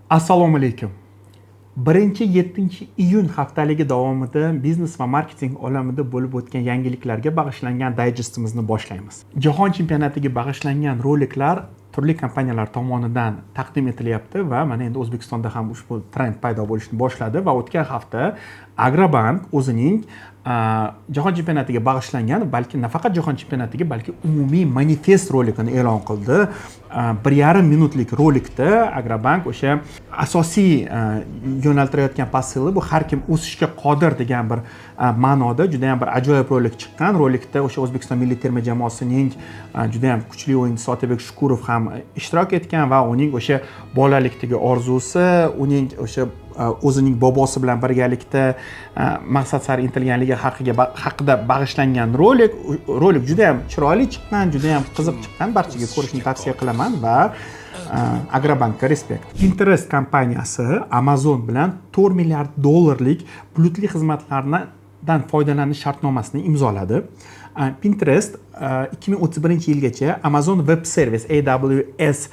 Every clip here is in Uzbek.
Assalomu alaykum. 1-7 iyun haftaligi davomida biznes va marketing olamida bo'lib o'tgan yangiliklarga bag'ishlangan dayjestimizni boshlaymiz. Jahon chempionatiga bag'ishlangan roliklar turli kompaniyalar tomonidan taqdim etilyapti va mana endi O'zbekistonda ham ushbu trend paydo bo'lishni boshladi va o'tgan hafta Agrobank o'zining jahon chempionatiga bag'ishlangan, balki nafaqat jahon chempionatiga, balki umumiy manifest rolikini e'lon qildi. 1,5 minutlik rolikda Agrobank o'sha asosiy yo'naltirayotgan посыл i bu "Har kim o'sishga qodir" degan bir ma'noda judayam bir ajoyib rolik chiqqan. Rolikda o'sha O'zbekiston milliy terma jamoasining judayam kuchli o'yinchisi Otabek Shukurov ham ishtirok etgan va uning o'sha bolalikdagi orzusi, uning o'sha o'zining bobosi bilan birgalikda maqsad sari intilganligi haqida bag'ishlangan rolik. Rolik judayam chiroyli chiqqan, judayam qiziq chiqqan, barchaga ko'rishni tavsiya qilaman va Agrobankka респект. Pinterest kompaniyasi Amazon bilan 4 milliard dollarlik bulutli xizmatlardan foydalanish shartnomasini imzoladi. Pinterest 2031-yilgacha Amazon Web Service, AWS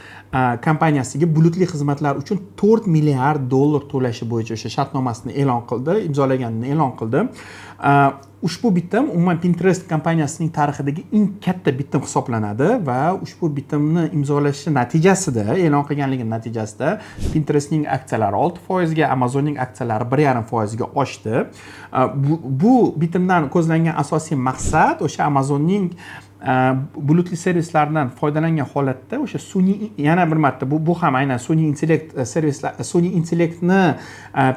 kompaniyasiga bulutli xizmatlar uchun 4 milliard dollar to'lashi bo'yicha o'sha shartnomasini e'lon qildi, imzolaganini e'lon qildi. Ushbu bitim umuman Pinterest kompaniyasining tarixidagi eng katta bitim hisoblanadi va ushbu bitimni imzolashi natijasida, e'lon qilganligi natijasida Pinterestning aksiyalari 6 foizga, Amazonning aksiyalari 1,5 foizga oshdi. Bu bitimdan ko'zlangan asosiy maqsad o'sha Amazonning bulutli servislardan foydalangan holatda o'sha sun'iy, yana bir marta bu ham aynan sun'iy intellekt servislar, sun'iy intellektni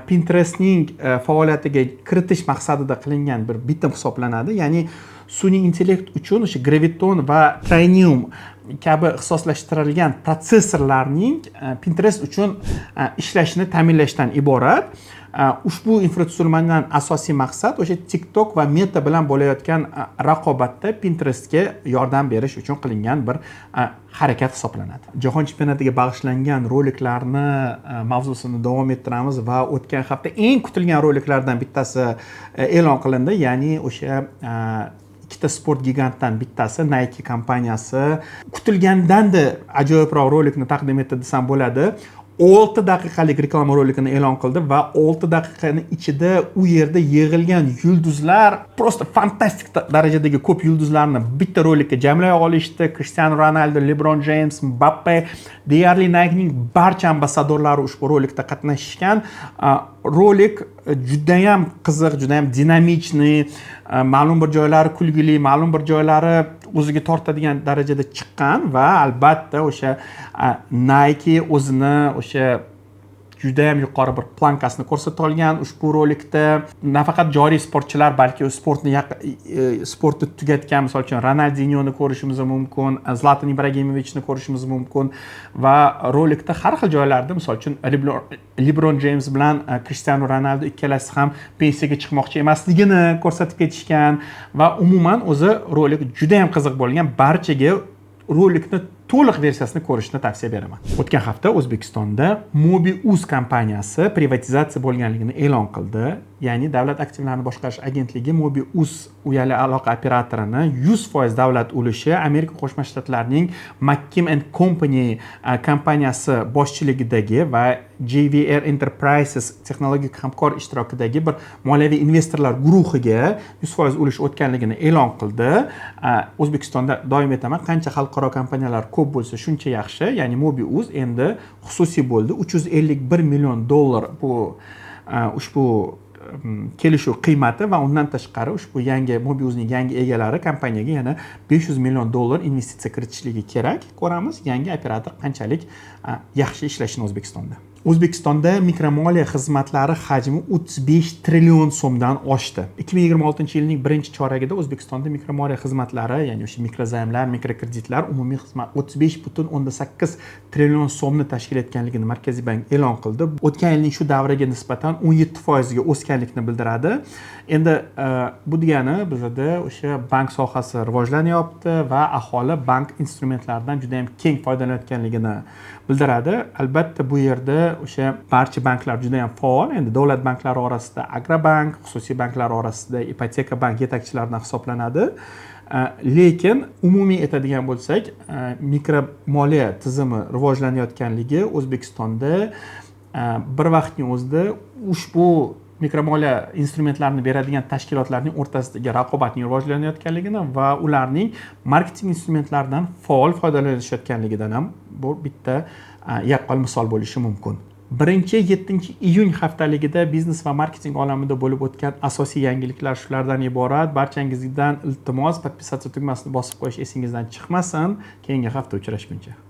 Pinterestning faoliyatiga kiritish maqsadida qilingan bir bitim hisoblanadi. Ya'ni sun'iy intellekt uchun o'sha Graviton va Trainium kabi ixtisoslashtirilgan protsessorlarning Pinterest uchun ishlashini ta'minlashdan iborat. Ushbu infratuzilmadan asosiy maqsad o'sha TikTok va Meta bilan bo'layotgan raqobatda Pinterestga yordam berish uchun qilingan bir harakat hisoblanadi. Jahon chempionatiga bag'ishlangan roliklarni mavzusini davom ettiramiz va o'tgan hafta eng kutilgan roliklardan bittasi e'lon qilindi, ya'ni o'sha ikkita sport gigantdan bittasi, Nike kompaniyasi kutilgandanda ajoyibroq rolikni taqdim etdi desam bo'ladi. 6 daqiqalik reklama rolikini e'lon qildi va 6 daqiqani ichida u yerda yig'ilgan yulduzlar, просто fantastik darajadagi ko'p yulduzlarni bitta rolikka jamlay olishdi. Krishtianu Ronaldu, Lebron Jeyms, Mbappe, deyarli Nikening barcha ambassadorlari ushbu rolikda qatnashishgan. Rolik judayam qiziq, judayam динамичный, ma'lum bir joylari kulgili, ma'lum bir joylari o'ziga tortadigan darajada chiqqan va albatta o'sha Nike o'zini o'sha judayam yuqori bir планка sini ko'rsata olgan ushbu rolikda. Nafaqat joriy sportchilar, balki sportni tugatgan, misol uchun, Ronaldinyoni ko'rishimiz mumkin, Zlatan Ibragimovichni ko'rishimiz mumkin va rolikda har xil joylarda, misol uchun, Lebron Jeyms bilan Krishtianu Ronaldu ikkalasi ham pensiyaga chiqmoqchi emasligini ko'rsatib ketishgan va umuman o'zi rolik judayam qiziq bo'lgan. Barchaga rolikni to'liq versiyasini ko'rishni tavsiya beraman. O'tgan hafta O'zbekistonda Mobi Uz kompaniyasi privatizatsiya bo'lganligini e'lon qildi. Ya'ni Davlat aktivlarini boshqarish agentligi Mobi Uz uyali aloqa operatorini 100% davlat ulushi Amerika Qo'shma Shtatlarining McKim and Company kompaniyasi boshchiligidagi va JVR Enterprises texnologik hamkor ishtirokidagi bir moliyaviy investorlar guruhiga 100% ulush o'tganligini e'lon qildi. O'zbekistonda doim aytaman, qancha xalqaro kompaniyalar ko'p bo'lsa, shuncha yaxshi. Ya'ni Mobi Uz endi xususiy bo'ldi. 351 million dollar bu ushbu kelishuv qiymati va undan tashqari ushbu yangi Mobi Uzning yangi egalari kompaniyaga yana 500 million dollar investitsiya kiritishligi kerak. Ko'ramiz, yangi operator qanchalik yaxshi ishlashini O'zbekistonda. O'zbekistonda mikromoliya xizmatlari hajmi 35 trillion so'mdan oshdi. 2026-yilning birinchi choragida O'zbekistonda mikromoliya xizmatlari, ya'ni o'sha mikrozaymlar, mikrokreditlar umumiy xizmat 35,8 trillion so'mni tashkil etganligini Markaziy bank e'lon qildi. O'tgan yilning shu davriga nisbatan 17 foizga o'sganlikni bildiradi. Endi bu degani bizada o'sha bank sohasi rivojlanyapti va aholi bank instrumentlaridan juda yam keng foydalanayotganligini bildiradi. Albatta, bu yerda o'sha barcha banklar juda yam faol. Endi davlat banklari orasida Agrobank, xususiy banklar orasida Ipoteka bank yetakchilardan hisoblanadi. Lekin umumiy aytadigan bo'lsak, mikromoliya tizimi rivojlanayotganligi O'zbekistonda Bir vaqtning o'zida ushbu mikromoliya instrumentlarini beradigan tashkilotlarning o'rtasidagi raqobatning rivojlanayotganligini va ularning marketing instrumentlaridan faol foydalanishayotganligidan ham bu bitta yaqqol misol bo'lishi mumkin. 1-7 iyun haftaligida biznes va marketing olamida bo'lib o'tgan asosiy yangiliklar shulardan iborat. Barchangizdan iltimos, подписаться tugmasini bosib qo'yish esingizdan chiqmasin. Keyingi hafta uchrashguncha.